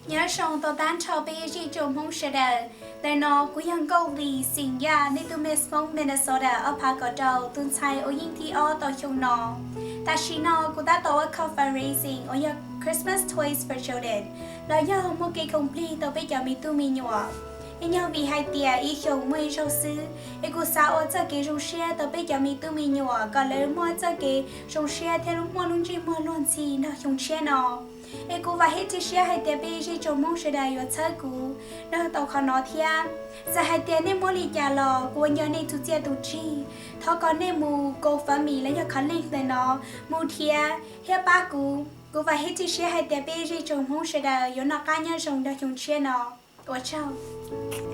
Nyob zoo tau tag nrho peb zej tsoom Hmoob sawv daws. Ntawm no kuv yog Nkauj Lis xeem Yaj, nej tus me Spokane, Minnesota ob phav kaum rau, tus ntxhais uas yeej thib ob tau xyoo no. Tam sim no kuv tab tom ua fundraising uas yog Christmas Toys for Children, los yog muaj kev koom plig rau peb cov me tub me nyuam. Yeej yog vim hais tias ib xyoos muaj ib zaug xwb, es kuv xav ua txoj kev zoo siab rau peb cov me tub me nyuam kom lawv muaj txoj kev zoo siab thiab muaj lub ntsej muag luag ntxhi nrog xyoo tshiab no. Es kuv vam thiab cia siab hais tias peb zej tsoom Hmoob sawv daws yuav txhawb kuv nrog tau qhov no thiab. Txawm hais tias nej muab li cas los kuv ua nco nej tus txiaj tus ntsig. Thov kom nej mus GoFundMe los yog kov link ntawm no mus nrhiav thiab pab kuv. Kuv vam thiab cia siab hais tias peb zej tsoom Hmoob sawv daws yuav noj qab nyob zoo nrog xyoo tshiab no. Ua tsaug.